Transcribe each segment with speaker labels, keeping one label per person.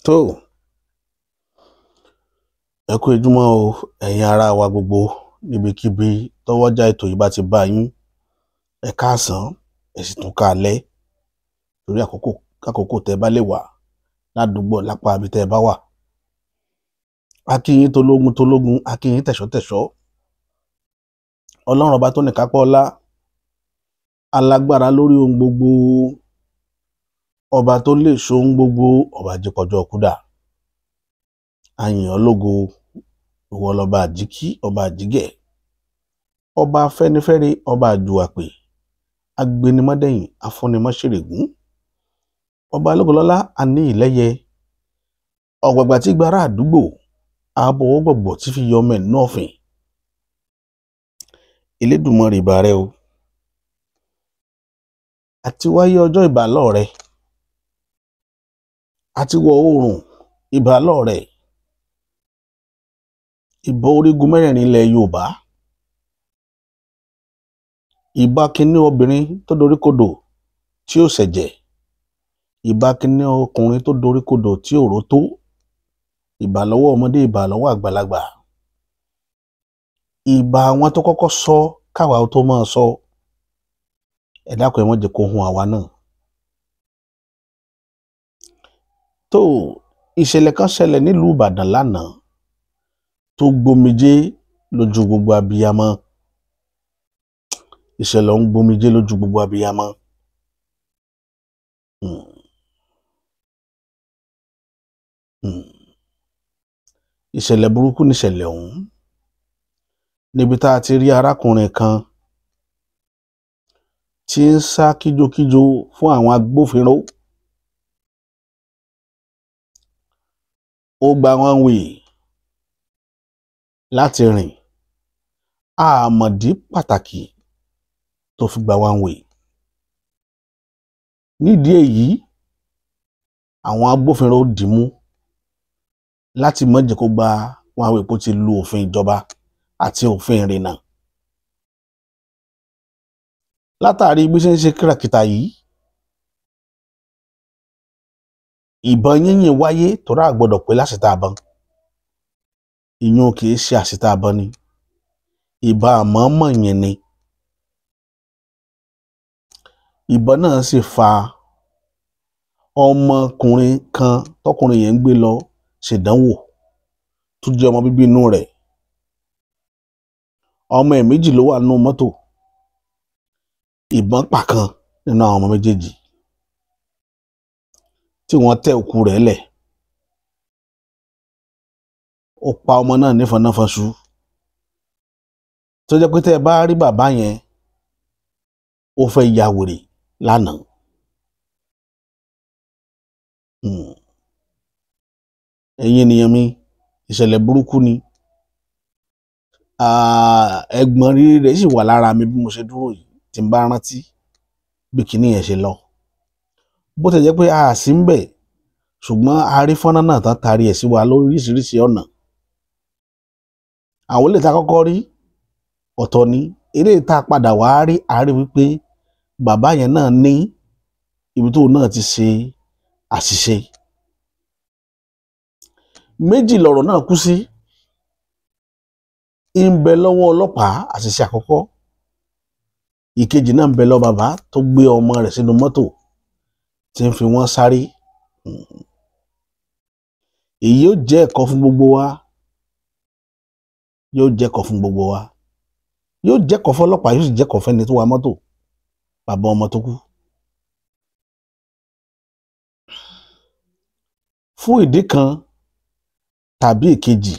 Speaker 1: Tó, ẹ kú ojúmọ́ o, ẹ̀yin ará wa gbogbo níbikíbi tọ́wọ́jà ètò yìí bá ti bá yín. Ẹ káàsán, ẹ sì tún káalẹ́ torí àkókò kákòókò tẹ́ bá lè wà ládùúgbò lápá ibi tẹ́ bá wà. A kí yín tológun tológun, a kí yín tẹ̀ṣọ́tẹ̀ṣọ́. Ọlọ́run ọba tó ní kápá ọlá, alágbára lórí ohun gbogbo, ọba tó lè ṣohun gbogbo, ọba jíkọjọ́ kúdà. A yìn ọ́ lógo, ìwọ lọba àjíkí, ọba àjígẹ̀, ọba afẹ́nifẹ́re, ọba àjùwàpè, agbénimọ́dẹ̀yìn, afúnimọ́ṣèrègún, ọba lógolọ́lá, aníyìnlẹ́yẹ, ọ̀gbàgbà tí gbára àdúgbò, àbọ̀wọ́ gbọ̀gbọ̀ tí fi yọ ọmọ ẹ̀ nínú ọ̀fìn. Elédùmarè ìbà rẹ o, àti wáyé ọjọ́ ìbà lọ́ọ̀rẹ, àti wọ̀ oòrùn ìbà lọ́ọ̀rẹ, ìbà orígun mẹ́rẹ̀ẹ̀rin ilẹ̀ Yorùbá, ìbà kínní obìnrin tó doríkodò tí ò ṣẹ̀jẹ̀, ìbà kínní ọkùnrin tó doríkodò tí ò rótó, ìbà lọ́wọ́ ọmọdé, ìbà lọ́wọ́ àgbàlagbà, ìbà àwọn tó kọ́kọ́ sọ káwa tó máa sọ. Ẹ dákun, ẹ má jẹ́ kó hun àwa náà. Tó, ìṣẹ̀lẹ̀ kan ṣẹlẹ̀ nílùú Ìbàdàn lánàá tó gbomijé lójú gbogbo abiyamọ. Ìṣẹ̀lẹ̀ ọ̀hún gbomijé lójú gbogbo abiyamọ. Ìṣẹ̀lẹ̀ burúkú níṣẹ̀lẹ̀ ọ̀hún, níbi tá a ti rí arákùnrin kan tí ń sá kíjokíjo fún àwọn agbófinró. Ó gba one way láti rìn, àmọ̀dí pàtàkì tó fi gba one way. Nídìí èyí, àwọn agbófinró dì í mú láti má jẹ́ kó gba one way, kó ti lu òfin ìjọba àti òfin ìrìnnà. Látàrí bí ṣe ń ṣe kìràkìtà yìí, ìbọn yínyìn wáyé, torí a gbọ́dọ̀ pé lásìtà àbọn. Ìyún kì í ṣe àsìtà àbọn ni, ìbọn àmọ́mọ̀ yẹn ni. Ìbọn náà sì fa ọmọkùnrin kan tọkùnrin yẹn ń gbé lọ ṣèdánwò, tó jẹ́ ọmọ bíbí inú rẹ̀. Ọmọ ẹ̀ méjì ló wà nínú mọ́tò. Ìbọn pa kan nínú àwọn ọmọ méjèèjì tí wọ́n tẹ òkú rẹ̀ lẹ̀. Ó pa ọmọ náà nífọ̀nàfọ̀nṣu, tó jẹ́ pé tẹ́ ẹ bá rí bàbá yẹn, ó fẹ́ ya wèrè lánàá. Ẹ̀yin ènìyàn mi, ìṣẹ̀lẹ̀ burúkú ni. Ẹ̀gbọ́n rírí rẹ̀ sì wà lára mi bí mo ṣe dúró yìí, tí n bá rántí bí kinní yẹn ṣe lọ. Bó ti jẹ́ pé a sì ń bẹ̀, ṣùgbọ́n a rí fọ́nrán náà tán tarí ẹ̀ sí wa lóríṣiríṣi ọ̀nà. Àwọn ilé tá kọ́kọ́ rí ọ̀tọ̀ ni, eré tá a padà wá rí, a rí wípé bàbá yẹn náà ní ibi tóun náà ti ṣe àṣìṣe. Méjì lọ̀rọ̀ náà kú sí. Ń bẹ lọ́wọ́ ọlọ́pàá, àṣìṣe àkọ́kọ́. Ìkejì náà ń bẹ lọ́wọ́ bàbá tó gbé ọmọ rẹ̀ sínú mọ́tò tí ń fi wọ́n sáré. Èyí yóò jẹ́ ẹ̀kọ́ fún gbogbo wa, yóò jẹ́ ẹ̀kọ́ fún gbogbo wa, yóò jẹ́ ẹ̀kọ́ fún ọlọ́pàá, yóò sì jẹ́ ẹ̀kọ́ fẹ́ni tó wa mọ́tò, bàbá ọmọ tó kú. Fún ìdí kan tàbí èkejì,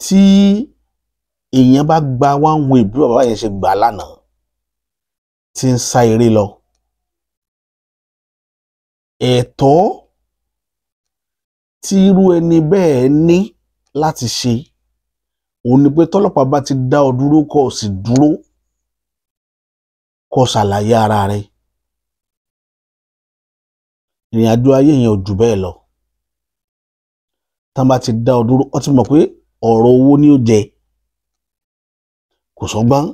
Speaker 1: tí èèyàn bá gba one way bí bàbá yẹn ṣe gbà lánàá tí ń sá eré lọ, ẹ̀tọ́ tí irú ẹni bẹ́ẹ̀ ní láti ṣe òun ni pé tọ́lọ́pàá bá ti dá ọ dúró, kó o sì dúró, kó o ṣàlàyé ara rẹ. Ìrìn àjò ayé yẹn ò jù bẹ́ẹ̀ lọ. Tán bá ti dá ọ dúró, ọ ti mọ̀ pé ọ̀rọ̀ owó ni ó jẹ, kò sọ́gbọ́n,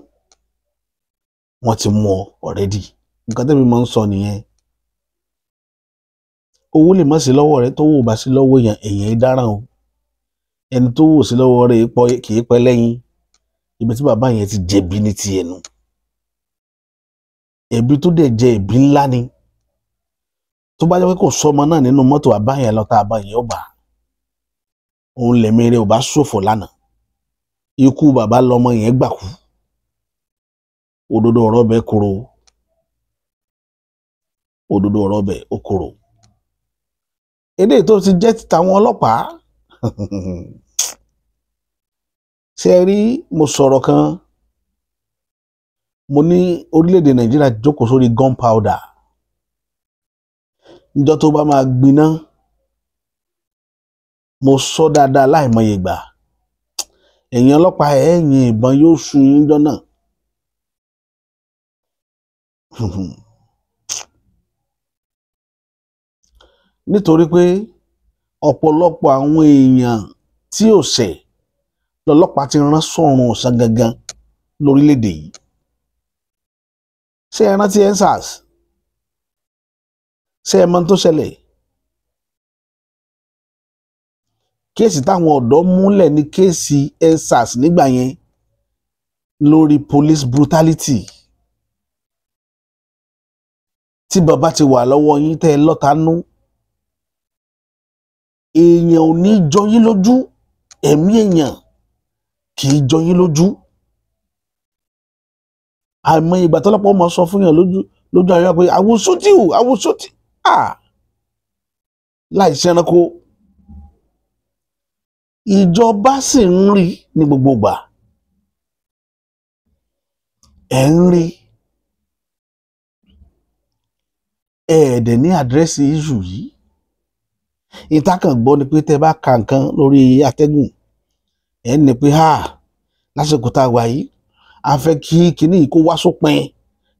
Speaker 1: wọ́n ti mú ọ already. Nǹkan tẹ́mi máa ń sọ nìyẹn. Owó lè má sí lọ́wọ́ rẹ, tó wò bá sí lọ́wọ́ èèyàn, èèyàn dáràn o. Ẹni tó wò sí lọ́wọ́ rẹ kì í pẹ́ lẹ́yìn. Ibi tí bàbá yẹn ti jẹ̀bi ní ti ẹnu, ẹ̀bi tó dẹ̀ jẹ ẹ̀bi ńlá ni. Tó bá jẹ́ pé kò sọmọ náà nínú mọ́tò bàbá yẹn lọ, tá a bá yẹn ó bà òun lẹ̀mí rẹ̀ ò bá ṣòfò lánàá. Ikú bàbá lọmọ yẹn gbà kú. Òdodo ọ̀rọ̀ bẹ́ẹ̀ korò, òdodo ọ̀rọ̀ bẹ́ẹ̀ ó korò. Eléyìí tó ti jẹ́ tàwọn ọlọ́pàá, ṣe rí, mo sọ̀rọ̀ kan, mo ní orílẹ̀-èdè Nàìjíríà jókòó sórí gunpowder. Níjọ́ tó bá máa gbiná, mo sọ dáadáa láìmọye ìgbà, ẹ̀yin ọlọ́pàá ẹ̀yìn ìbọn yóò sun yín jọ́ náà. Nítorí pé ọ̀pọ̀lọpọ̀ àwọn èèyàn tí ò ṣẹ̀ lọ́lọ́pàá ti rán sọ́run ọ̀sán gangan lórílẹ̀‐èdè yìí. Ṣé ẹ rántí EndSARS? Ṣé ẹ mọ̀ tó ṣẹlẹ̀? Kéèsì táwọn ọ̀dọ́ múlẹ̀ ní kéèsì EndSARS nígbà yẹn lórí police brutality. Tí bàbá ti wà lọ́wọ́ yín tẹ́ ẹ lọ́ta nú, èèyàn ò ní jọ yín lójú, ẹ̀mí èèyàn kì í jọ yín lójú. Àmọ́ ìgbà tọ́lọ́pàá máa sọ fún yàn lójú lójú àyà pé I will shoot you, I will shoot you, ah, láì ṣe ẹranko. Ìjọba sì ń rí ní gbogbo ìgbà, ẹ̀ ń rí, ẹ̀ẹ́dẹ̀ ní àdírẹ́sì issue yìí. Ìtàkàn gbọ́ ni pé tẹ́ bá ka nǹkan lórí atẹ́gùn, ẹ̀ ń ní pé ha lásìkò tá a wà yìí, a fẹ́ kí kinní yìí kó wá sópin,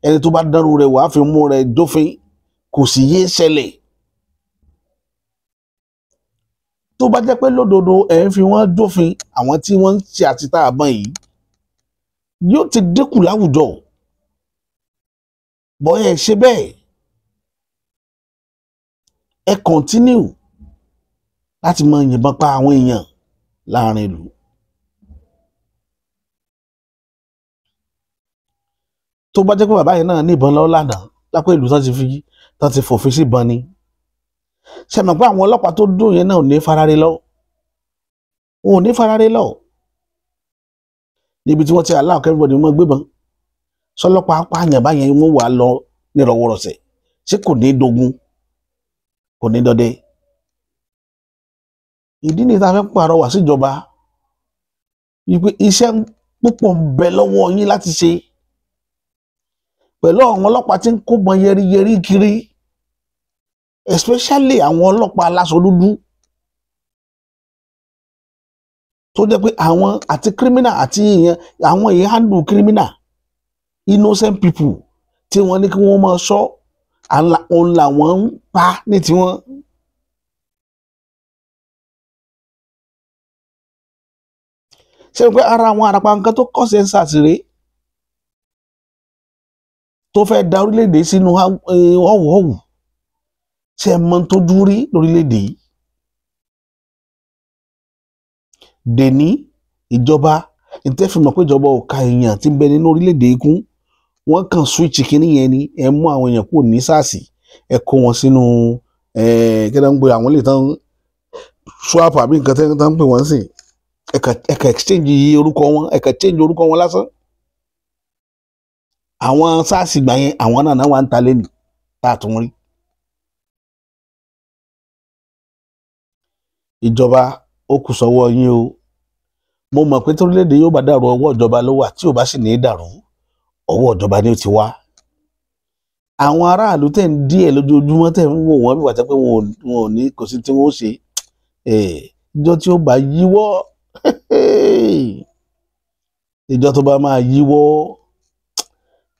Speaker 1: ẹni tó bá dánrú rẹ̀ wàá fi mú rẹ̀ dófin, kò sì yé ṣẹlẹ̀. Tó bá jẹ́ pé lódodo ẹ̀ ń fi wọ́n dófin, àwọn tí wọ́n ń ṣe àtìtà àbọ̀n yìí yóò ti dínkù láwùjọ. Bọ́ ẹ ṣe bẹ́ẹ̀, ẹ kọ̀ntínú láti máa yìnbọn pa àwọn èèyàn láàrin ìlú. Tó bá jẹ́ pé bàbá yẹn náà níbọn lọ́wọ́ lánàá lápẹ́ ìlú tán ti fi tán ti fòfin sí ìbọn ni, ṣe mọ̀ pé àwọn ọlọ́pàá tó dùn yẹn náà ò ní farare lọ, wọn ò ní farare lọ níbi tí wọ́n ti allow everybody mọ́ gbébọn. Sọlọ́pàá pààyàn báyẹn wọ́n wà lọ nírọ̀wọ́rọ̀sẹ̀, ṣé kò ní dogun, kò ní dọdẹ? Ìdí ni tá a fẹ́ pàrọwà síjọba wípé iṣẹ́ púpọ̀ ń bẹ lọ́wọ́ yín láti ṣe pẹ̀lú àwọn ọlọ́pàá tí ń kóbọn yẹriyẹri kiri, especially àwọn ọlọ́pàá aláṣọ dúdú tó jẹ́ pé àwọn àti criminal àti èèyàn, àwọn èèyàn handle criminal innocent people tí wọ́n ní kí wọ́n máa ṣọ́, òun làwọn ń pa ní tiwọn. Ṣé pé ara àwọn àràpà nǹkan tó kọ́ sí EndSARS rèé tó fẹ́ da orílẹ̀-èdè sínú họ́wùhọ́wù? Ṣé ẹ mọ̀ tó dúró rí lórílẹ̀-èdè yìí? Dèní ìjọba ìtẹ́fìmọ̀ pé ìjọba ò ka èèyàn tí ń bẹ nínú orílẹ̀-èdè ikún, wọ́n kàn switch kínní yẹn ni, ẹ mú àwọn èèyàn kúrò ní SARS, ẹ kó wọn sínú kí ló ń pè àwọn lè tán swap àbí nǹkan tán ń pè wọ́n sìn, ẹ kàn exchange orúkọ wọn, ẹ kàn change orúkọ wọn lásán. Àwọn SARS gbà yẹn, àwọn náà wà ń ta lẹ́nu tá a tún rí. Ìjọba ó kù sọ́wọ́ yín o. Mo mọ̀ pé torílẹ̀-èdè yóò bá dàrú, ọwọ́ ìjọba ló wà. Tí ò bá sì ní í dàrú, ọwọ́ ìjọba ni ó ti wá. Àwọn aráàlú tẹ̀ ń díẹ̀ lójoojúmọ́ tẹ̀ ń wò wọ́n bí wàá tẹ́ pé wọn ò ní, kò sí tí wọ́n ó ṣe. Ìjọ tí ó bá yíwọ́, ìjọ tó bá máa yíwọ́,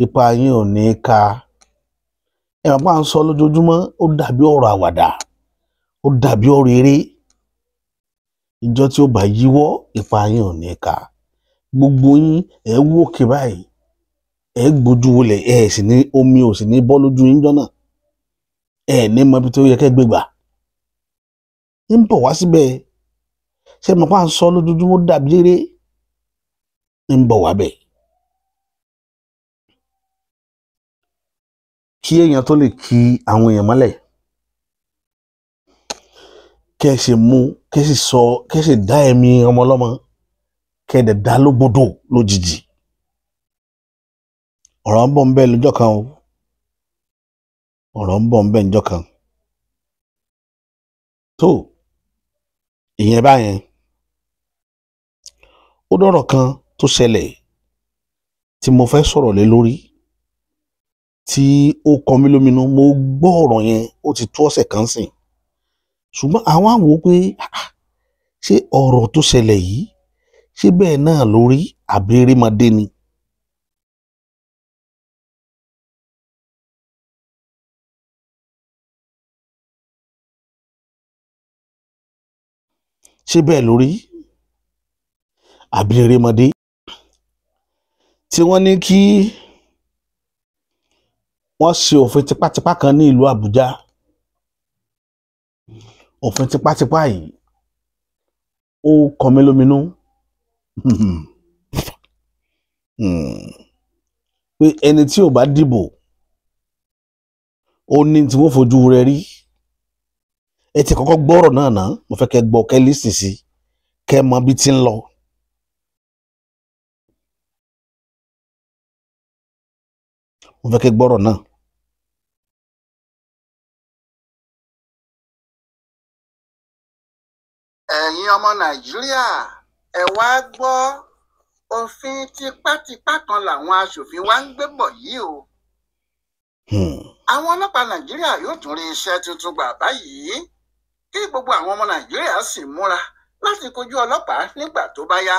Speaker 1: ipa yín ò ní ká. Ẹ máa ń sọ lójoojúmọ́, ó dàbí ọ̀rọ̀ àwàdà, ó dàbí ọ̀rọ̀ eré. Ìjọ tí ó bá yíwọ́, ipa yín ò ní ká. Gbogbo yín ẹ wò òkè báyìí, ẹ gbójú wọlé, ẹ sì ní omi ò sì ní bọ́ lójú yín jọ náà, ẹ ní mọ ibi tó yẹ kẹ́ gbégbà. Ń bọ̀ wá síbẹ̀. Ṣé mo pa ń sọ lójoojúmọ́ dàbí eré? Ń bọ̀ wá bẹ̀. Kí èèyàn tó lè kí àwọn èèyàn mọ́lẹ̀, kẹ́ ẹ ṣe mú, kẹ́ ẹ sì sọ, kẹ́ ẹ sì dá ẹ̀mí ọmọ ọlọ́mọ, kẹ́ ẹ dẹ̀ dá lógbodò lójijì. Ọ̀rọ̀ ń bọ̀ ń bẹ lọ́jọ́ kan o. Ọ̀rọ̀ ń bọ̀ ń bẹ lọ́jọ́ kan. Tó ìyẹn báyẹn, ó dọ̀rọ̀ kan tó ṣẹlẹ̀ tí mo fẹ́ sọ̀rọ̀ lé lórí, tí ó kọ mí lóminú. Mo gbọ́ ọ̀rọ̀ yẹn ó ti tó ọ̀sẹ̀ kan sìn, ṣùgbọ́n àwọn á wò ó pé ṣé ọ̀rọ̀ tó ṣẹlẹ̀ yìí ṣé bẹ́ẹ̀ náà lórí àbí erémọdé ni? Ṣé bẹ́ẹ̀ lórí àbí erémọdé? Tí wọ́n ní kí wọ́n ṣe òfin tipátipá kan ní ìlú Àbújá. Òfin tipátipá yìí ó kọ mí lóminú pé ẹni tí ò bá dìbò ó ní tí wọ́n fojú rẹ̀ rí. Ẹ ti kọ́kọ́ gbọ́rọ̀ náà ná, mo fẹ́ kẹ́ gbọ́, kẹ́ lísìn sí, kẹ́ mọ bí ti ń lọ. Mo fẹ́ kẹ́ gbọ́rọ̀ náà.
Speaker 2: Ẹ̀yin ọmọ Nàìjíríà, ẹ wá gbọ́, òfin tipátipá kan làwọn aṣòfin wa ń gbé bọ̀ yìí o. Àwọn ọlọ́pàá Nàìjíríà yóò tún rí iṣẹ́ tuntun gbà báyìí, kí gbogbo àwọn ọmọ Nàìjíríà sì múra láti kojú ọlọ́pàá nígbà tó bá yá,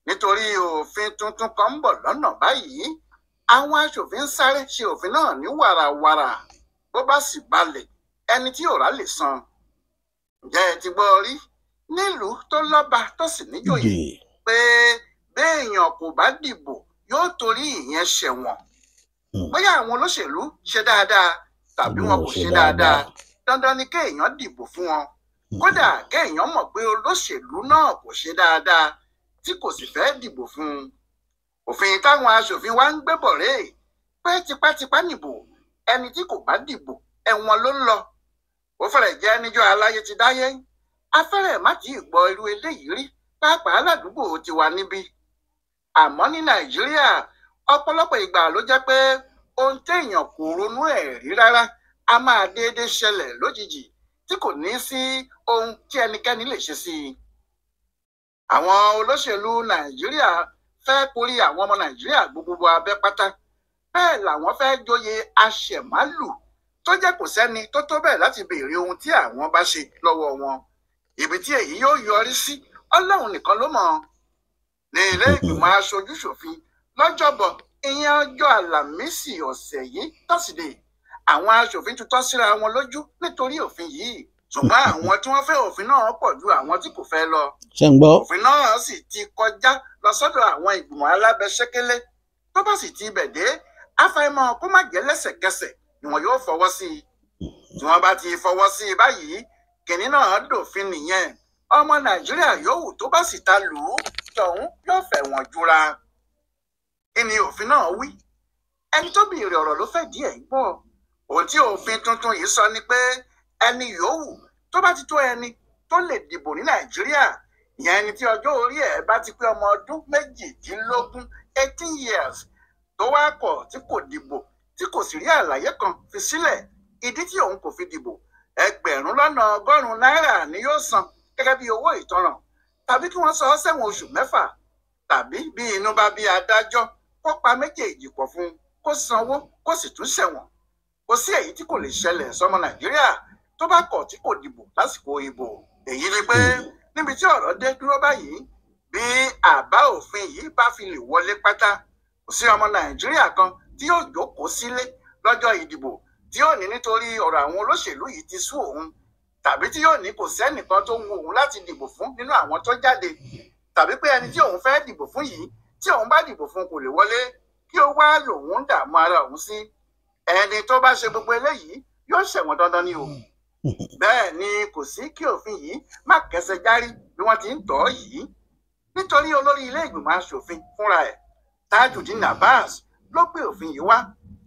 Speaker 2: nítorí òfin tuntun kan ń bọ̀ lọ́nà báyìí. Àwọn aṣòfin ń sáré ṣe òfin náà ní wàràwàrà, bó bá sì balẹ̀ ẹni tí ò rà lè san. Ǹjẹ́ ẹ ti gbọ́ rí nílùú tó lọ́ba tó sì níjòyè pé béèyàn kò bá dìbò yóò torí ìyẹn ṣẹ̀wọ̀n? Bóyá àwọn olóṣèlú ṣe dáadáa tàbí wọn kò ṣe dáadáa, dandan ni kéèyàn dìbò fún wọn. Kódà kéèyàn mọ̀ pé olóṣèlú náà kò ṣe dáadáa tí kò sì fẹ́ dìbò fún un. Òfin táwọn aṣòfin wa ń gbé bọ̀ rèé pé tipátipá nìbò, ẹni tí kò bá dìbò ẹ̀wọ̀n ló ń lọ. Ó fẹ́rẹ̀ jẹ́ níjọ́ aláyé ti dáyé, afẹ́rẹ́ má ti gbọ́ irú eléyìí rí, pàápàá ládùúgbò tiwa níbí. Àmọ́ ní Nàìjíríà, ọ̀pọ̀lọpọ̀ ìgbà ló jẹ́ pé ohun téèyàn kò ronú ẹ̀ rí rárá a máa déédéé ṣẹlẹ̀ lójijì tí kò ní sí ohun tí ẹnikẹ́ni lè ṣe sí i. Àwọn olóṣèlú Nàìjíríà fẹ́ korí àwọn ọmọ Nàìjíríà gbogbo abẹ́ pátá, bẹ́ẹ̀ làwọn fẹ́ joyè aṣẹ̀málù tó jẹ́ kò sẹ́ni tó tó bẹ́ẹ̀ láti béèrè ohun tí àwọn bá ṣe lọ́wọ́ wọn. Ibi tí èyí yóò yọrí sí, Ọlọ́run nìkan ló mọ̀. Ní ilé ìgbìmọ̀ aṣojúṣòfin lọ́jọ́bọ̀, ìyẹn ọjọ́ Àlàmísì ọ̀sẹ̀ yìí, tọ́sídẹ̀ẹ́, àwọn aṣòfin tutọ́ síra wọn lójú nítorí òfin yìí. Ṣùgbọ́n àwọn tí wọ́n fẹ́ òfin náà pọ̀ ju àwọn tí kò fẹ́ lọ.
Speaker 1: Ṣé ń gbọ́?
Speaker 2: Òfin náà sì ti kọjá lọ sọ́dọ̀ àwọn ìgbìmọ̀ alábẹ́sẹ́kẹ́lé. Tó bá sì ti ibẹ̀ dé, àfàìmọ̀ kó má jẹ́ lẹ́sẹ̀kẹsẹ̀ ni wọn yóò fọwọ́ sí i. Tí wọ́n bá ti fọwọ́ sí i báyìí, kìnní náà dòfin nìyẹn. Ọmọ Nàìjíríà yòówù tó bá sì ta lù ú tọ̀hún yóò fẹ̀wọ̀n jura. Kí ni òfin náà wí? Ẹni tó béèrè ọ̀rọ̀ ló fẹ́ díẹ̀ gbọ́. Ohun tí òfin tuntun yìí sọ ni pé ẹni yòówù tó bá ti tó ẹni tó lè dìbò ní Nàìjíríà, ìyẹn ẹni tí ọjọ́ orí ẹ̀ bá ti pé ọmọ ọdún 18, 18 years, tó wá kọ̀ tí kò dìbò, tí kò sì rí àlàyé kan fi sílẹ̀ ìdí tí òun kò fi dìbò, 1,100,000 náírà ni yóò san gẹ́gẹ́ bí owó ìtanràn, tàbí kí wọ́n sọ ọ́ sẹ́wọ̀n oṣù 6, tàbí bí inú bá bí adájọ́ kó pa méjèèjì pọ̀ fún un, kó sanwó kó sì tún ṣẹ̀wọ̀n. Kò sí èyí tí kò lè ṣẹlẹ̀ sọ́mọ Nàìjíríà tó bá kọ̀ tí kò dìbò lásìkò ìbò. Èyí ni pé níbi tí ọ̀rọ̀ dé dúró báyìí, bí àbá òfin yìí bá fi lè wọlé pátá, kò sí ọmọ Nàìjíríà kan tí yóò jókòó sílé lọ́jọ́ ìdìbò tí yóò ní nítorí ọ̀rọ̀ àwọn olóṣèlú yìí ti sú òun, tàbí tí yóò ní kò sẹ́nìkan tó wu òun láti dìbò fún nínú àwọn tó jáde, tàbí pé ẹni tí òun fẹ́ dìbò fún yìí tí òun bá dìbò fún kò lè wọlé, kí ó wá lòun ń dààmú ara òun sí. Ẹni tó bá ṣe gbogbo eléyìí yóò ṣẹ̀wọ̀n dandan ni o. Bẹ́ẹ̀ ni kò sí kí òfin yìí má kẹsẹ̀ járí bí wọ́n ti ń tọ́ yìí, nítorí olórí ilé ìgbìmọ̀ aṣòfin fúnra ẹ̀ Tajudeen Abbas ló gbé òfin yìí wá,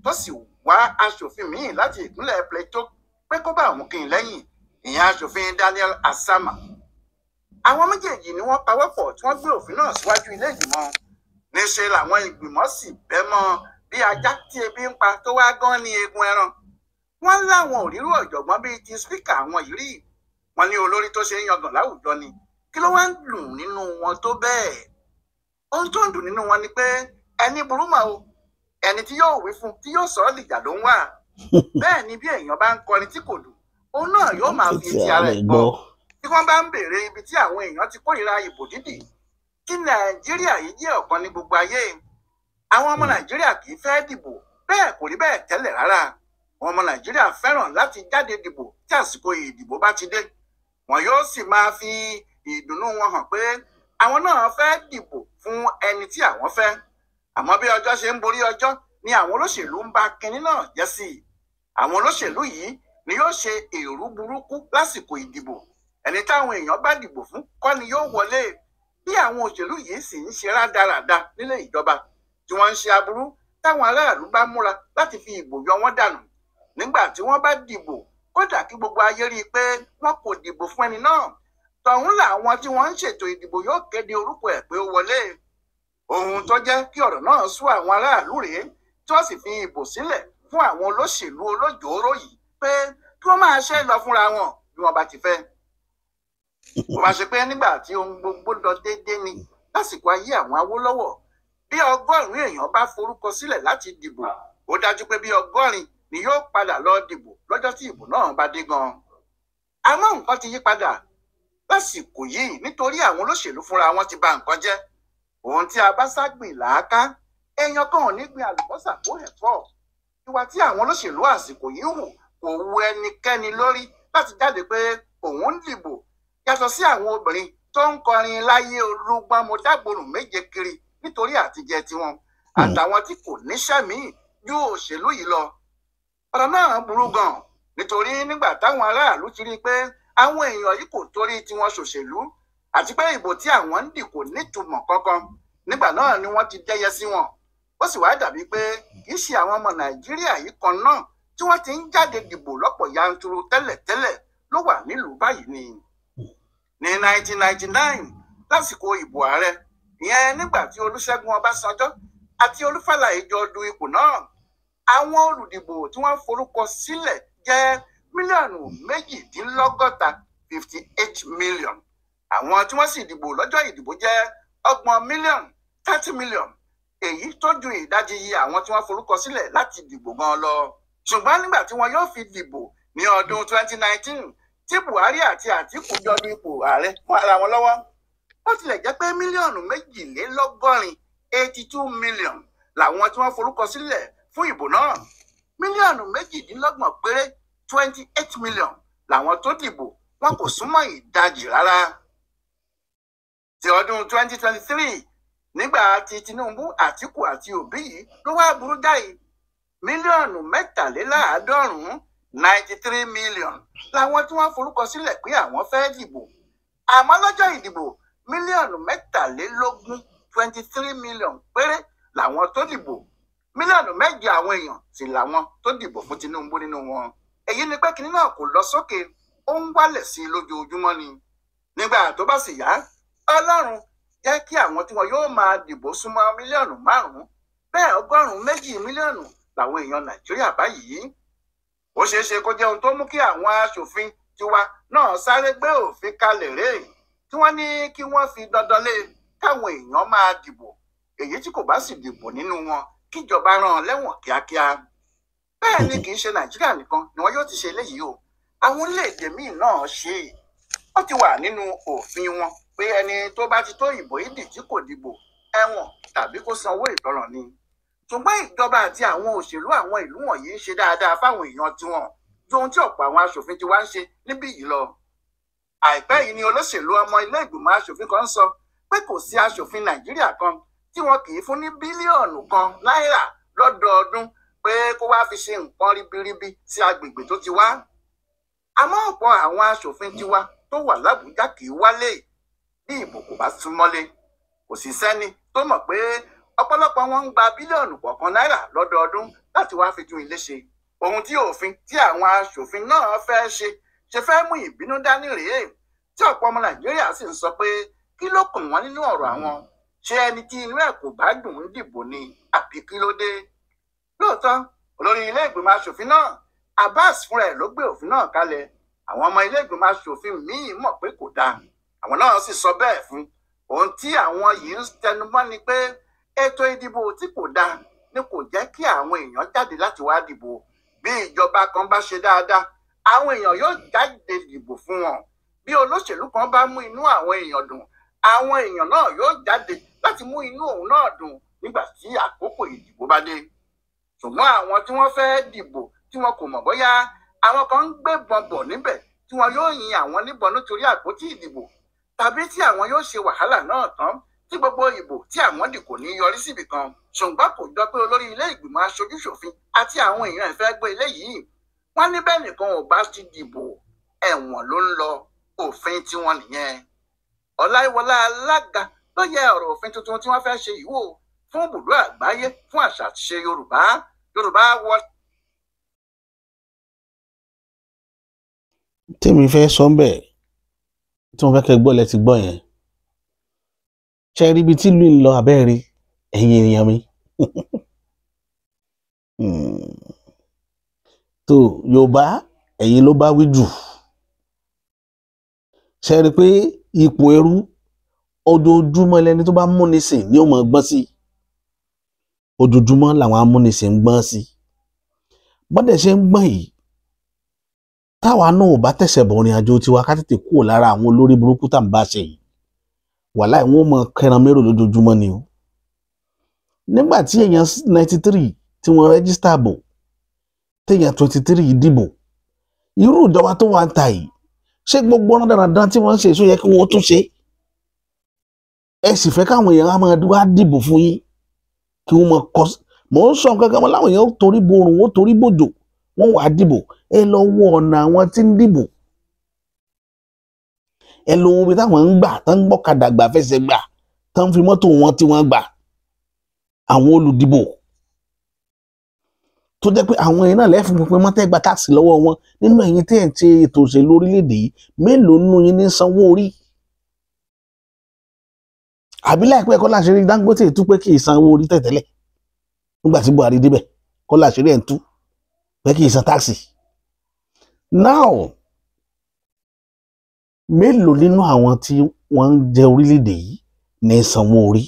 Speaker 2: tó sì wá aṣòfin míì láti ìpínlẹ̀ Plateau pé kó bá òun kí n lẹ́yìn, ìyẹn aṣòfin Daniel Asama. Àwọn méjèèjì ni wọ́n pawọ́pọ̀ tí wọ́n gbé òfin náà síwájú ilé ìgbìmọ̀. Níṣe làwọn ìgbìmọ̀ sì bẹ́ mọ́ bí ajá tí ebi ń pa tó wá gán ní eegun ẹran. Wọ́n láwọn ò rírú ọ̀jọ̀gbọ́n bíi ti spíkà àwọn yìí rí. Wọ́n ní olórí tó ṣe ń yangàn láwùjọ ni. Kí ló wá ń dùn nínú wọn tó bẹ́ẹ̀? Ohun tó ń dùn nínú wọn ni pé ẹni burú mà o, ẹni tí yóò wí fún tí yóò sọ ọ́ dìjà ló ń wà. Bẹ́ẹ̀ ni bí èèyàn bá ń kọrin tí kò dùn, òun náà yóò máa fi etí ara ẹ̀ gbọ́. Tí wọ́n bá ń béèrè ibi tí àwọn èèyàn ti kórìíra ìbò dídì, kí Nàìjíríà yìí jẹ́ ọ̀kan ní gbogbo ayé. Àwọn ọmọ Nàìjíríà kì í fẹ́ dìbò, bẹ́ẹ̀ kò rí bẹ́ẹ̀ tẹ́lẹ̀ rárá. Àwọn ọmọ Nàìjíríà fẹ́ràn láti jáde dìbò tí àsìkò ìdìbò bá ti dé. Wọn yóò sì máa fi ìdùnnú wọn hàn pé àwọn náà fẹ́ dìbò fún ẹni tí àwọn fẹ́. Àmọ́ bí ọjọ́ ṣe ń borí ọjọ́ ni àwọn olóṣèlú ń ba kinní náà jẹ́ sí i. Àwọn olóṣèlú yìí ni yóò ṣe èrú burúkú lásìkò ìdìbò. Ẹni táwọn èèyàn bá dìbò fún kọ́ ni yóò wọlé. Bí àwọn òṣèlú yìí sì ń ṣe rádaràda nílé ìjọba tí wọ́n ń ṣe aburú táwọn aráàlú bá múra láti fi ìbò yọ wọ́n dànù. Nígbà tí wọ́n bá dìbò, kódà kí gbogbo ayé rí i pé wọn kò dìbò fún ẹni náà, tọ̀hún làwọn tí wọ́n ń ṣètò ìdìbò yóò kéde orúkọ ẹ̀ pé ó wọlé. Ohun tó jẹ́ kí ọ̀rọ̀ náà sú àwọn aráàlú rèé, tí wọ́n sì fi ìbò sílẹ̀ fún àwọn olóṣèlú olójòóró yìí pé kí wọ́n máa ṣe é lọ fúnra wọn bí wọ́n bá ti fẹ́. Bó bá ṣe pé nígbà tí ohun gbogbo lọ déédéé ni lásìkò ayé àwọn Awólọ́wọ̀, bí 100 èèyàn bá forúkọ sílẹ̀ láti dìbò, ó dájú pé bí 80 ni yóò padà lọ dìbò lọ́jọ́ tí ìbò náà bá dé gan. Àmọ́ nǹkan ti yí padà lásìkò yìí nítorí àwọn olóṣèlú fúnra wọn ti bà nǹkan jẹ́. Ohun tí a bá ságbìn làáká, èèyàn kan ò ní gbin àlùbọ́sà kó ẹ̀fọ́. Ìwà tí àwọn olóṣèlú àsìkò yìí hù kò wu ẹnikẹ́ni lórí láti jáde pé òun ń dìbò, yàtọ̀ sí àwọn obìnrin tó ń kọrin láyé olúgbọ́n mo dágbòrùn méje kiri nítorí àtijẹ tiwọn, àtàwọn tí kò níṣẹ́ míì ju òṣèlú yìí lọ. Ọ̀rọ̀ náà burú gan, nítorí nígbà táwọn aráàlú ti rí i pé àwọn èèyàn yìí kò torí tiwọn ṣòṣèlú, àti pé ìbò tí àwọn ń dì kò nítumọ̀ kankan, nígbà náà ni wọ́n ti dẹ́yẹ sí wọn. Ó sì wá dàbí pé kì í ṣe àwọn ọmọ Nàìjíríà yìí kan náà tí wọ́n ti ń jáde dìbò lọ́pọ̀ yanturu tẹ́lẹ̀tẹ́lẹ̀ ló wà nílùú báyìí ni. Ní 1999 lásìkò ìbò ààrẹ, ìyẹn nígbà tí Olúṣẹ́gun Ọbásanjọ́ àti Olúfàlàyé jọ du ipò náà, àwọn olùdìbò tí wọ́n forúkọ sílẹ̀ jẹ́ mílíọ̀nù 68, 58 million. Àwọn tí wọ́n sì dìbò lọ́jọ́ ìdìbò jẹ́ 30 mílíọ̀nù, 30 million. Èyí tó ju ìdajì iye àwọn tí wọ́n forúkọ sílẹ̀ láti dìbò gan lọ. Ṣùgbọ́n nígbà tí wọn yóò fi dìbò ní ọdún 2019 tí Buhari àti Àtíkù jọ du ipò ààrẹ fún ara wọn lọ́wọ́, ó tilẹ̀ jẹ́ pé mílíọ̀nù 82, 82 million làwọn tí wọ́n forúkọ sílẹ̀ fún ìbò náà. Mílíọ̀nù 28 péré, 28 million làwọn tó dìbò, wọn kò súnmọ́ ìdajì rárá. Ti ọdún 2023 nígbà tí Tinubu, Àtíkù àti Òbí yìí ló wá burú jáì, mílíọ̀nù 93, 93 million làwọn tí wọ́n forúkọ sílẹ̀ pé àwọn fẹ́ dìbò. Àmọ́ lọ́jọ́ ìdìbò, mílíọ̀nù 23, 23 million péré làwọn tó dìbò. Mílíọ̀nù 8 àwọn èèyàn sì làwọn tó dìbò fún Tinubu nínú wọn. Èyí ni pé kinní náà kò lọ sókè, ó ń wálẹ̀ sí i lójoojúmọ́ ni. Nígbà tó bá sì yá, Ọlọ́run jẹ́ kí àwọn tí wọn yóò máa dìbò súnmọ́ mílíọ̀nù 5, bẹ́ẹ̀ 102 mílíọ̀nù làwọn èèyàn Nàìjíríà báyìí. Ó ṣeé ṣe kó jẹ́ ohun tó mú kí àwọn aṣòfin tiwa náà sáré gbé òfin kalẹ̀ rèé tí wọ́n ní kí wọ́n fi dandan lé káwọn èèyàn máa dìbò. Èyí tí kò bá sì dìbò nínú wọn kíjọba rán lẹ́wọ̀n kíákíá. Bẹ́ẹ̀ ni kì í ṣe Nàìjíríà nìkan ni wọn yóò ti ṣe eléyìí o. Àwọn orílẹ̀-èdè míì náà ṣe é. Ó ti wà nínú òfin wọn pé ẹni tó bá ti tó ìbò ìdì tí kò dìbò, ẹ̀wọ̀n tàbí kó sanwó ìtanràn ni. Ṣùgbọ́n ìjọba àti àwọn òṣèlú àwọn ìlú wọ̀nyí ń ṣe dáadáa fáwọn èèyàn tiwọn ju ohun tí ọ̀pọ̀ àwọn aṣòfin ti wá ń ṣe níbí yìí lọ. Àìpẹ́ yìí ni olóṣèlú ọmọ ilé ìgbìmọ̀ aṣòfin kan sọ pé kò sí aṣòfin Nàìjíríà kan tí wọn kì í fún ní bílíọ̀nù kan náírà lọ́dọọdún pé kó wá fi ṣe nǹkan ribiribi sí agbègbè tó ti wá. Àmọ́ ọ̀pọ̀ àwọn aṣòfin tiwa tó wà lábújá kì í wálé bí ìbò kò bá súnmọ́lé. Kò sì sẹ́ni tó mọ̀ pé ọ̀pọ̀lọpọ̀ wọn ń gba bílíọ̀nù kọ̀ọ̀kan náírà lọ́dọọdún láti wá fi tún ilé ṣe. Ohun tí òfin tí àwọn aṣòfin náà fẹ́ ṣe ṣe fẹ́ mú ìbínú dání rèé, tí ọ̀pọ̀ ọmọ Nàìjíríà sì ń sọ pé kí ló kàn wọ́n nínú ọ̀rọ̀ àwọn? Ṣé ẹni tí inú ẹ̀ kò bá dùn ń dìbò ni àbí kí ló dé? Lóòótọ́, olórí ilé ìgbìmọ̀ aṣòfin náà Abbas fúnra ẹ̀ ló gbé òfin náà kalẹ̀. Àwọn ọmọ ilé ìgbìmọ̀ aṣòfin míì mọ̀ pé kò dáa, àwọn náà sì sọ bẹ́ẹ̀ fún. Ohun tí àwọn yìí ń tẹnumọ́ ni pé ètò ìdìbò tí kò dáa ni kò jẹ́ kí àwọn èèyàn jáde láti wá dìbò. Bí ìjọba kan bá ṣe dáadáa, àwọn èèyàn yóò jáde dìbò fún wọn. Bí olóṣèlú kan bá mú inú àwọn èèyàn dùn, àwọn èèyàn náà yóò jáde láti mú inú òun náà dùn nígbà tí àkókò ìdìbò bá dé. Ṣùgbọ́n àwọn tí wọ́n fẹ́ dìbò tí wọn kò mọ̀ bóyá àwọn kan ń gbébọn bọ̀ níbẹ̀ tí wọn yóò yin àwọn níbọn nítorí àpótí ìdìbò, tàbí tí àwọn yóò ṣe wàhálà náà tán tí gbogbo ìbò tí àwọn dì kò ní yọrí síbì kan. Ṣùgbọ́n kò jọ pé olórí ilé ìgbìmọ̀ aṣojúṣòfin àti àwọn èèyàn ìfẹ́ gbé ilé yìí. Wọ́n ní bẹ́ẹ̀ nìkan ò bá ti dìbò, ẹ̀wọ̀n ló ń lọ. Òfin tiwọn nìyẹn. Ọláìwọlá alága ló yẹ ọ̀rọ̀ òfin tuntun tí wọ́n fẹ́ ṣe yìí wò fún ibùdó àgbáyé fún àṣà àti ìṣe Yorùbá. Yorùbá World.
Speaker 1: Tèmi fẹ́ sọ ń bẹ̀ tí wọ́n fẹ́ kẹ́ gbọ́ lẹ ti gbọ́ yẹn. Ṣe rí ibi tí ìlú ń lọ abẹ́rẹ́ ẹ̀yin èèyàn mi. Tó Yorùbá ẹ̀yin ló bá wí jù. Ṣe rí pé ipò ẹrú ojoojúmọ́ lẹni tó bá múnisìn ni ó mọ̀ gbọ́n sí. Ojoojúmọ́ làwọn amúnisìn ń gbọ́n sí. Bọ́dẹ̀ ṣe ń gbọ́n yìí, táwa náà ò bá tẹ̀sẹ̀ bọ̀ rìn àjò tiwa ká tètè kúrò lára àwọn olórí burúkú tá à ń bá ṣe yìí, wàláì wọn mọ kẹran mérò lójoojúmọ́ ni o. Nígbà tí èèyàn 93 tí wọ́n rẹ́gísítà bò, téèyàn 23 dìbò, irú ìjọba tó wà ń ta yìí, ṣé gbogbo ọ̀nà dandan tí wọ́n ń ṣe èso yẹ kí wọ́n tún ṣe? Ẹ sì fẹ́ káwọn èèyàn á máa wá dìbò fún yín kí wọ́n máa kọ́. Mò ń sọ nǹkan kan mọ́ láwọn èèyàn ó torí borùn, ó torí bòjò, wọ́n wàá dìbò. Ẹ lọ wo ọ̀nà àwọn tí ń dìbò, ẹ lọ wo ibi táwọn ń gbà, tán ń gbọ́kadà gbà, fẹsẹ̀ gbà, tán ń fi mọ́tò wọn tí wọ́n gbà, àwọn olùdìbò tó jẹ́ pé àwọn èèyàn náà lẹ́fún pínpín mọ́tẹ́ gba táàsì lọ́wọ́ wọn. Nínú ẹ̀yin tí ẹ̀ ń ṣe ètò òṣèlú orílẹ̀-èdè yìí, mélòó nínú yín ní sanwó orí? Àbí láìpẹ́ kọ́ láṣìírí Dangote tú pé kì í sanwó orí tẹ̀tẹ́lẹ̀ nígbà tí Buhari débẹ̀, kọ́ láṣìírí ẹ̀ ń tú pé kì í san táàsì. Now, mélòó nínú àwọn tí wọ́n ń jẹ orílẹ̀-èdè yìí ní sanwó orí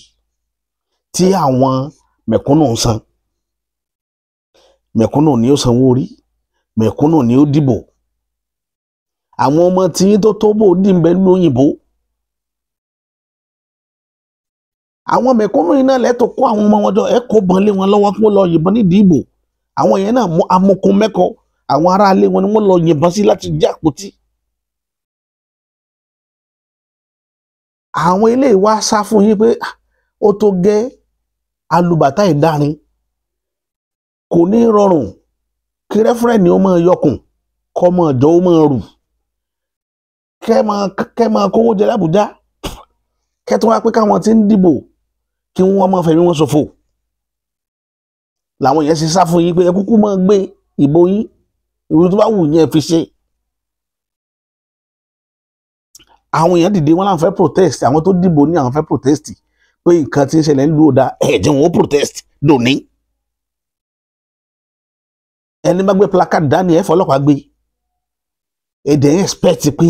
Speaker 1: tí àwọn mẹ̀kúnnù ń san? Mẹ̀kúnnù ni ó sanwó orí, mẹ̀kúnnù ni ó dìbò. Àwọn ọmọ tí yín tó tó bò dì ń bẹ lóyìnbó. Àwọn mẹ̀kúnnù yìí náà lẹ́tọ̀ kó àwọn ọmọ wọn jọ, ẹ kó bọn lé wọn lọ́wọ́ kí wọ́n lọ yìnbọn nídìí ìbò. Àwọn yẹn náà mú amukun mẹ́kọ, àwọn aráalé wọn ni wọ́n lọ yìnbọn sí láti jẹ́ àpótí. Àwọn eléyìí wá sá fún yín pé ó tó gẹ́ alùbàtà ìdárin, kò ní rọrùn kí rẹ́fúrẹ́nì ó máa yọkùn, kọ́ máa jọ ó máa rù, kẹ́ máa kówó jẹ l'Ábùjá, kẹ́ tó wá pé káwọn tí ń dìbò kí wọ́n máa fẹ̀mí wọn ṣòfò. Làwọn yẹn ṣe sá fún yín pé ẹ kúkú máa gbé ìbò yín, ìwé tó bá wù yín ẹ fi ṣe. Àwọn èèyàn dìde wọn làwọn fẹ́ protest, àwọn tó dìbò ní àwọn fẹ́ protest pé nǹkan tí ń ṣẹlẹ̀ ń lù ó da, ẹ̀ jẹ́ wọn ó protest dòní. Ẹni bá gbé placard dání ẹ fọlọ́pàá gbé. Èdè yẹn expect pé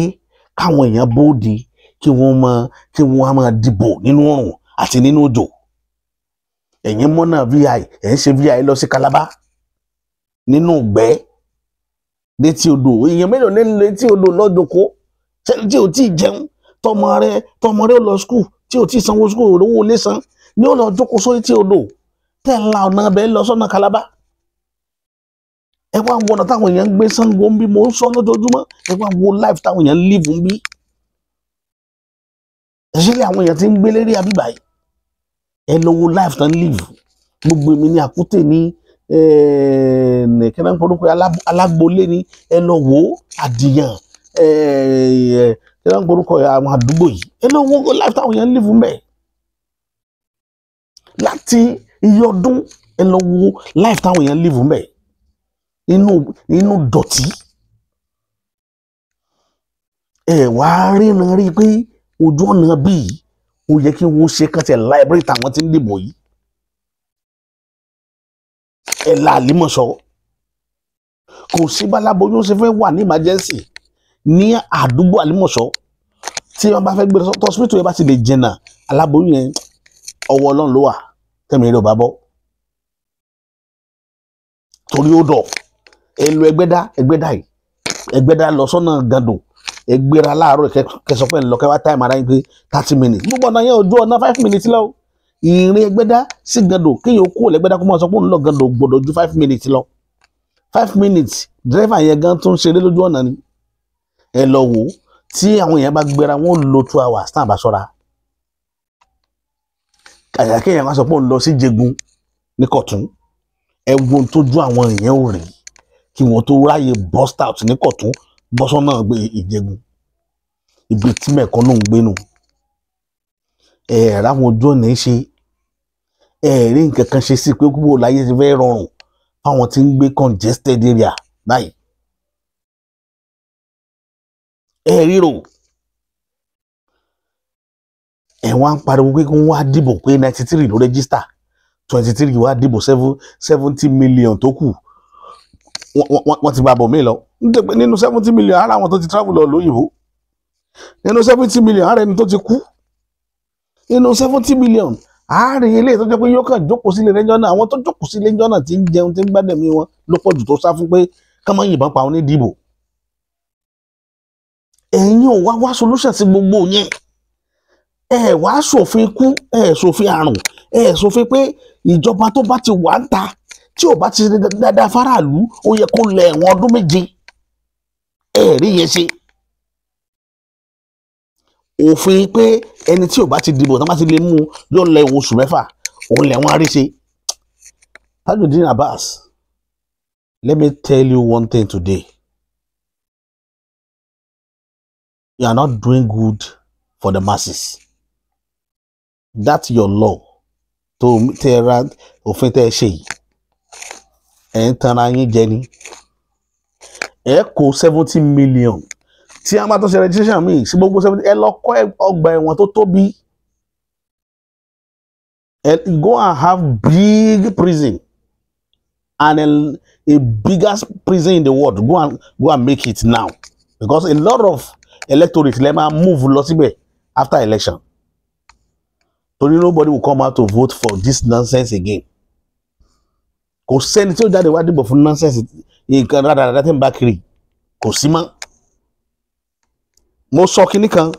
Speaker 1: káwọn èèyàn bóde kí wọ́n á máa dìbò nínú ọ̀run àti nínú òjò. Ẹ̀yin mọ́nà VI, ẹ̀ ń ṣe VI lọ sí Calabar nínú ìgbẹ́ létí odò. Èèyàn mélòó ní létí odò lọ́jọ́kọ́ tí ò tí ì jẹun, tọmọ rẹ ó lọ skul tí ò tí ì sanwó skul, owó lé san ní ó lọ jókòó sórí tí odò tẹ̀ ń la ọ̀nà abẹ́ lọ sọ́nà Calabar. Ẹ wá wo ọ̀nà táwọn èèyàn ń gbé Ṣàngó ń bí, mò ń sọ lójoojúmọ́. Ẹ wá wo life táwọn èèyàn ń live ń bí, ẹ̀ṣẹ́lẹ̀ àwọn èèyàn ti ń gbé lérí àbíbà yìí. Ẹ lọ wo life tán live. Gbogbo èmi ní Àkútè ní Nìkẹ́nà ń alágbolé ni, ẹ lọ wo àdìyàn, kẹ́nà ń porúkọ àwọn àdúgbò yìí, ẹ lọ wo life táwọn èèyàn ń live mbẹ̀ láti iye ọdún. Ẹ lọ wo life táwọn èèyàn ń live mbẹ̀ inú dọ̀tí. Ẹ wá ríran rí pé ojú ọ̀nà bíi ó yẹ kí wọ́n ṣe kàn tẹ̀ library táwọn ti ń dìbò yìí. Ẹ la Àlímọ̀ṣọ́, kò sí báláboyún ṣe fẹ́ wà ní emergency ní àdúgbò Àlímọ̀ṣọ́ tí wọ́n bá fẹ́ gbé lọ hospital yẹn bá ti lè jìnnà, aláboyún yẹn ọwọ́ Ọlọ́run ló wà, tẹ̀mí rẹ̀ ò bá bọ́ torí ó dọ̀. Ẹ lọ Ẹgbẹ́dá, Ẹgbẹ́dá yìí, Ẹgbẹ́dá lọ sọ́nà Gàndò, ẹ gbéra láàárọ̀ kẹsàn fẹ́ lọ kẹwàá táìmù ara yín pé 30 minutes, gbogbo ọ̀nà yẹn ojú ọ̀nà 5 minutes lọ. Ìrìn Ẹgbẹ́dá sí Gàndò, kéèyàn kúrò lẹ́gbẹ́dá kó máa sọ pé òun lọ Gàndò gbọ́dọ̀ ju 5 minutes lọ. 5 minutes, dírẹ́fà yẹn gan tó ń ṣeré lójú ọ̀nà ni. Ẹ lọ wò ó, tí àwọn èèyàn bá gbéra wọn ó lo 2 hours tán àbá ṣọ́ra. Àyà kéèyàn wá sọ pé òun lọ sí Jẹ̀gùn ní Kọ̀tún, ẹ wo ohun tójú àwọn èèyàn ò rí kí wọ́n tó ráyè burst out ní Kọ̀tún bọ́sọ́nà gbé Ìjẹ̀gùn, ibi tí mẹ̀kúnnù ń gbénu. Ẹ ráwọn ojú ọ̀nà ṣe, ẹ rí nǹkan kan ṣe sí pé kúrò láyé ti fẹ́ rọrùn fáwọn tí ń gbé congested area báyìí. Ẹ ríro, ẹ wá ń pariwo pé kí wọ́n wá dìbò pé 93 ló register, 23 wá dìbò, 70 million tó kù wọ́n ti bá bọ̀ mí lọ. Nítorí pé nínú 70 million, ara àwọn tó ti travel lọ lóyìnbó, nínú 70 million, ara ẹni tó ti kú, nínú 70 million, àárín ilé tó jẹ́ pé yóò kàn jókòó sílé lẹ́jọ́ náà. Àwọn tó jókòó sílé lẹ́jọ́ náà tí ń jẹun, tí ń gbádùn ẹ̀mí wọn ló pọ̀ jù tó sá fún pé ká má yìnbọn pa onídìbò. Ẹ̀yin ò wá wá solution sí gbogbo yẹn. Ẹ wá ṣòfin kú, ẹ ṣòfin àrùn, ẹ ṣòfin pé ìjọba tó bá ti wà ń ta tí ò bá ti ṣe dáadáa fáráàlú, ó yẹ kó lọ ẹ̀wọ̀n ọdún 7. Ẹ rí yẹn ṣe òfin pé ẹni tí ò bá ti dìbò tó bá ti lè mú yóò lọ ẹ̀wọ̀n oṣù 6, òun lẹ̀wọ̀n àríṣe. Tajudeen Abbas, let me tell you one thing today: you are not doing good for the masses. That's your law tó tẹ ra òfin tẹ ṣe yìí. Ẹ ń tanra yín jẹ ni. Ẹ kó 70 million tí a máa tó ṣe registration míì sí gbogbo 70. Ẹ lọ kọ́ ọgbà ẹ̀wọ̀n tó tóbi. Ẹ go and have big prison and a biggest prison in the world. Go and make it now, because a lot of electorate lè máa move lọ síbẹ̀ after election, torí nobody will come out to vote for this nonsense again. Kò sẹ́ni tí ó jáde wá dìbò fún nonsense, nǹkan rádaràdá tí ń bá kiri, kò sí mọ́. Mo sọ kinní kan,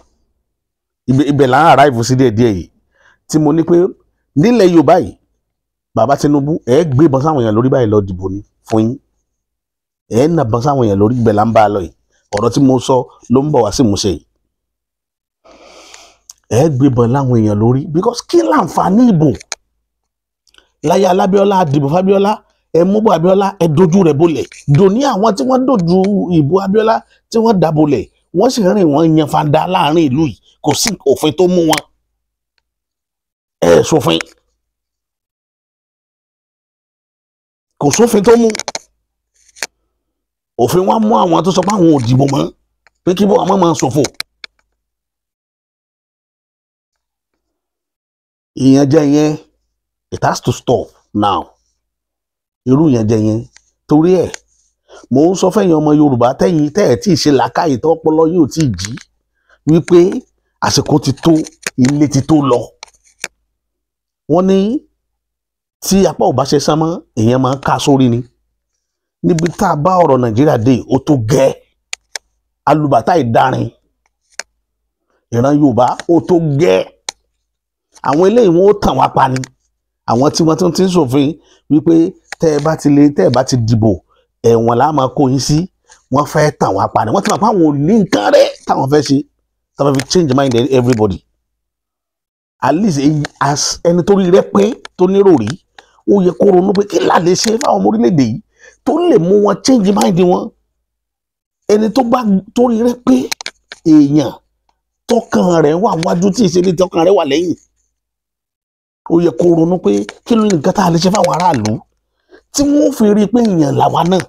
Speaker 1: ibẹ̀ là ń arrive sí díẹ̀ díẹ̀ yìí, tí mo ní pé nílẹ̀ Yorùbá yìí, bàbá Tinubu, ẹ̀ gbé ìbọn sáwọn èèyàn lórí báyìí lọ dìbò ni fún yín. Ẹ̀ ń nàbọn sáwọn èèyàn lórí, ibẹ̀ là ń bá a lọ yìí. Ọ̀rọ̀ tí mo sọ ló ń bọ̀ wá sí ìmúṣẹ yìí. Ẹ̀ gbé ìbọn láwọn èèyàn lórí, because kí láǹfààní ìbò láyé alábíọ́lá? Dìbò fábíọ́lá, ẹ mú bọ́ Abíọ́lá, ẹ dojú rẹ̀ bolẹ̀ dòní. Àwọn tí wọ́n dojú ìbò Abíọ́lá tí wọ́n dà bolẹ̀, wọ́n sì rìn, wọ́n yan fanda láàrin ìlú yìí, kò sí òfin tó mú wọn. Ẹ ṣòfin, kò sófin tó mú òfin wa mú àwọn tó sọ pé àwọn ò dìbò mọ́ pé kí bọ́ àwọn máa ṣòfò. Ìyànjẹ yẹn, it has to stop now, irú ìyànjẹ yẹn. Torí ẹ̀ mò ń sọ fẹ́yìn ọmọ Yorùbá, tẹ́yìn tẹ́ ẹ̀ tí ì ṣe làákàyè, tó ọpọlọ yóò tí ì jí, wípé àsìkò ti tó, ilé ti tó lọ. Wọ́n ní tí apá ò bá ṣe sán mọ́, èèyàn máa ń ká sórí ni. Níbi tá a bá ọ̀rọ̀ Nàìjíríà dé, ó tó gẹ́. Alùbàtà ìdarin ìran Yorùbá, ó tó gẹ́. Àwọn eléyìí, wọn ó tàn wá pa ni. Àwọn tí wọ́n tún ti ń ṣòfin wípé tẹ́ ẹ bá ti lè, tẹ́ ẹ bá ti dìbò, ẹ̀wọ̀n là máa kó yín sí, wọ́n fẹ́ tàn wá pa ni. Wọ́n ti mọ̀ pé àwọn ò ní nǹkan rẹ̀ táwọn fẹ́ ṣe, táwọn fi change mind everybody. At least as ẹni tó rí rẹ pé tó nírò rí, Ó yẹ kó ronú pé kí là lè ṣe fáwọn ọmọ orílẹ̀-èdè yìí tó lè mú wọn change mind wọn. Ẹni tó bá torí rẹ pé èèyàn tọkàn rẹ̀ wà wájú tí ìṣẹ̀lẹ̀ tọkàn rẹ̀ wà lẹ́yìn, ó yẹ kó ronú pé kí ló ní nǹkan tá a lè ṣe fáwọn aráàlú tí wọ́n fi rí i pé èèyàn làwa náà.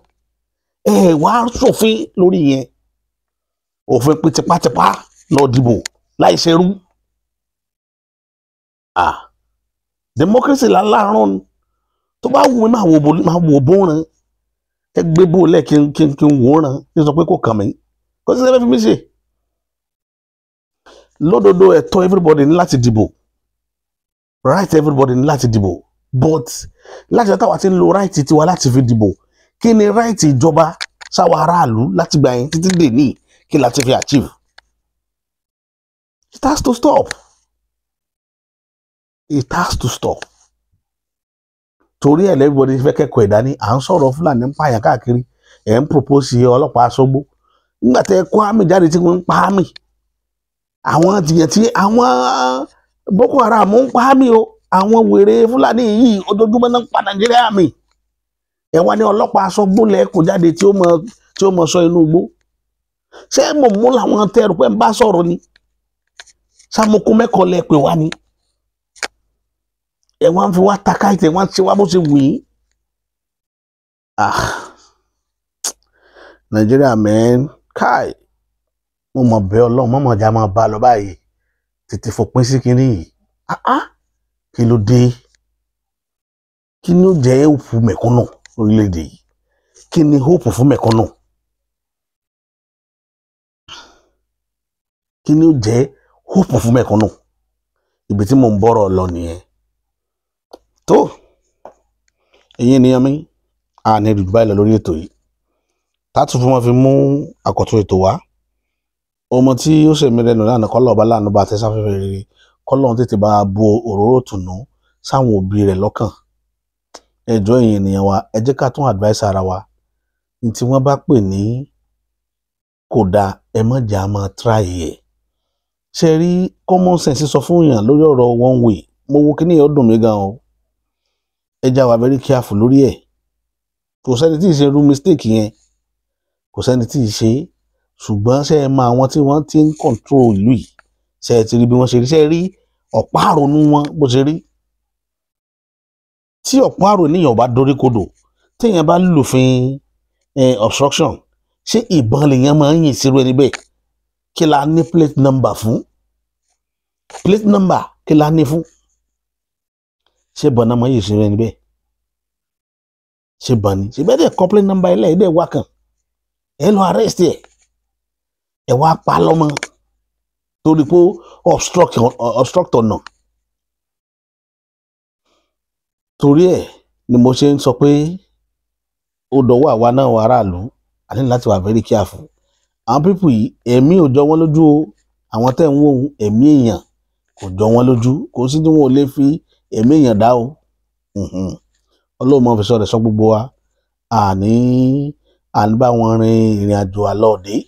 Speaker 1: Ẹ wá ṣòfin lórí yẹn, òfin pé tipátipá lọ dìbò láì ṣerú. Ah, democracy là ń láàárọ̀ tó bá wù mí máa wò bóran, ẹ gbé bó lẹ kí n kí n kí n wò ràn, kí n sọ pé kò kàn mí, kò sí ẹgbẹ́ fi mí ṣe. Lódodo, ẹ̀tọ́ everybody ní láti dìbò, right everybody ní láti dìbò, but láti ọ̀tá wa ti ń lo right tiwa láti fi dìbò, kí ni right ìjọba sáwọn aráàlú láti gbà yẹn títí dè ní kí láti fi achieve? It has to stop, it has to stop. Torí ẹ̀ everybody fẹ́ kẹ́kọ̀ọ́ ẹ̀dá ní à ń sọ̀rọ̀ Fúlàní ń pààyàn káàkiri, ẹ̀ ń propose ọlọ́pàá aṣọ́gbó. Nígbà tẹ́ kó àmì jáde tí wọ́n ń pa àmì, àwọn tìyẹ̀ tí àwọn Boko Haram ń pa àmì o, àwọn wèrè Fúlàní yìí ojoojúmọ́ náà ń pa Nàìjíríà mi. Ẹ wá ní ọlọ́pàá aṣọ́gbó lẹ kó jáde tí ó mọ sọ inú igbó. Ṣé mo mú làwọn tẹrù pé ń bá sọ̀rọ̀ ni? Sàmùkú mẹ́kọ̀ọ́ lẹ pè wá ni? Ẹ wá ń fi wá takáìtì, ẹ wá ń ṣe wá bó ṣe wù yín. Ah, Nàìjíríà mẹ́rin káì, mo mọ̀ bẹ́ẹ̀. Ọlọ́run mọ̀mọ́ ọjà máa bá a lọ báyìí, tètè fòpin sí kinní yìí. Ah ah, kí ló dé? Kí ni ó jẹ́ òfin mẹ̀kúnnù orílẹ̀-èdè yìí? Kí ni hope fún mẹ̀kúnnù? Kí ni ó jẹ́ hope fún mẹ̀kúnnù? Ibi tí mò ń bọ̀rọ̀ lọ nìyẹn. Tó ẹ̀yin ènìyàn mi, a ní rí báyìí lọ lórí ètò yìí, tátù fún wọn fi mú àkọ́tún ètò wá. Ọmọ tí ó ṣèmi lẹ́nu lánàá, kọ́lọ̀ ọba láàánú bá tẹ́sáfẹ́fẹ́ rere, kọ́lọ̀ tètè bá bo òróró tùnú sáwọn òbí rẹ̀ lọ́kàn. Ẹ jọ̀ọ́, ẹ̀yin ènìyàn wa, ẹ jẹ́ ká tún advice ara wa. Ní tí wọ́n bá pè ní kò dáa, ẹ má jẹ́ a máa try ẹ̀. Ṣe rí common sense sọ fún yàn lórí ọ̀rọ̀ one way? Mo wo kíní yẹn, ó dùn mí gan o. Ẹ já wa very careful lórí ẹ̀. Kò sẹ́ni tí ì ṣe irú mistake yẹn, kò sẹ́ni tí ì ṣe. Ṣùgbọ́n ṣe é mọ àwọn tí wọ́n ti ń control ìlú yìí? Ṣe é ti rí bí wọ́n ṣe rí? Ṣe é rí ọ̀pá àrònú wọn bó ṣe rí? Tí ọ̀pá àrònú èèyàn bá dorí kodò, téèyàn bá lùfin obstruction, ṣé ìbọn lèèyàn máa ń yìn sírú ẹni bẹ́ẹ̀? Kí la ní plate number fún? Plate number, kí la ní fún? Ṣé ìbọn náà máa ń yìn sírú ẹni bẹ́ẹ̀? Ṣé ìbọn ni? Ṣé bẹ́ẹ̀ dẹ̀ kọ́ plate number ẹ̀ lẹ́yìn dẹ̀ wá kàn ẹ lọ arrest ẹ, ẹ wá pa lọ́mọ torí pé obstruct ọ̀nà. Torí ẹ̀ ni mo ṣe ń sọ pé ó dọwọ́ àwa náà aráàlú, a ní láti wà very careful. Àwọn people yìí, ẹ̀mí ò jọ wọ́n lójú o. Àwọn tẹ́ ń wò ó, ẹ̀mí èèyàn kò jọ wọ́n lójú. Kò sí tí wọn ò lè fi ẹ̀mí èèyàn dá o. Ọlọ́run máa fi sọ rẹ̀ sọ gbogbo wa. Àní à ń bá wọn rin ìrìn àjò àlọ́ọ̀dẹ́.